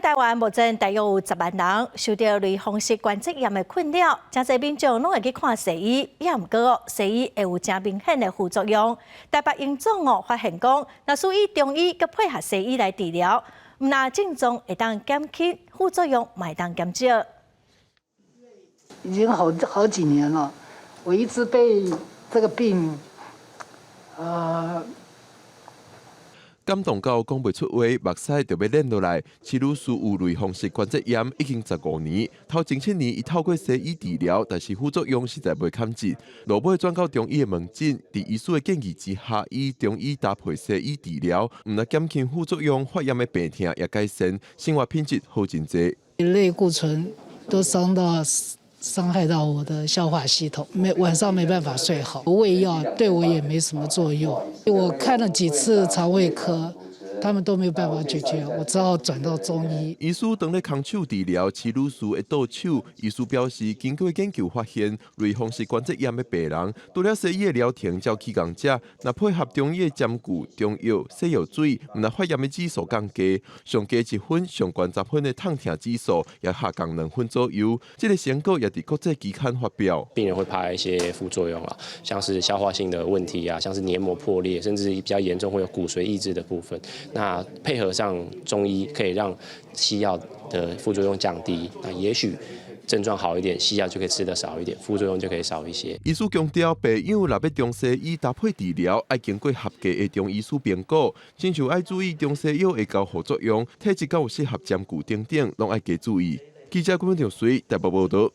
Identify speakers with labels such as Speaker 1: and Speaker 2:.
Speaker 1: 台灣目前大約有10萬人受著類風濕關節炎的困擾，誠濟民眾攏會去看西醫，也毋過西醫會有誠明顯的副作用。台北榮總哦發現講，若是以中醫佮配合西醫來治療，毋但症狀會當減輕，副作用嘛會當減少。
Speaker 2: 已經好好幾年了，我一直被這個病，
Speaker 3: 感動到講袂出話，目屎就欲連落來。徐女士有類風濕關節炎已經15年，頭前7年伊透過西醫治療，但是副作用實在袂堪治。落尾轉到中醫的門診，佇醫師的建議之下，以中醫搭配西醫治療，毋但減輕副作用，發炎的病痛也改善，生活品質好真濟。
Speaker 2: 類固醇都傷害到我的消化系統，沒晚上沒辦法睡好，胃藥對我也沒什麼作用。我看了幾次腸胃科，他們都沒有辦法解決，我只好轉到中醫。
Speaker 3: 醫師當咧空手治療，徐女士的倒手。醫師表示，經過研究發現，類風濕關節炎的病人，除了西醫的療程照起工食，若配合中醫的針灸、中藥、洗藥水，毋但發炎的指數降低，上低1分，上懸10分的痛疼指數也下降2分左右。這个成果也佇國際期刊發表。
Speaker 4: 病人會怕一些副作用啊，像是消化性的問題啊，像是黏膜破裂，甚至比較嚴重會有骨髓抑制的部分。那配合上中醫，可以讓西藥的副作用降低。那也許症狀好一點，西藥就可以吃得少一點，副作用就可以少一些。
Speaker 3: 醫師強調，病友若欲中西醫搭配治療，愛經過合格的中醫師評估，親像愛注意中西藥的交互作用，體質敢有適合針灸等等，攏愛加注意。記者郭文條水台北報道。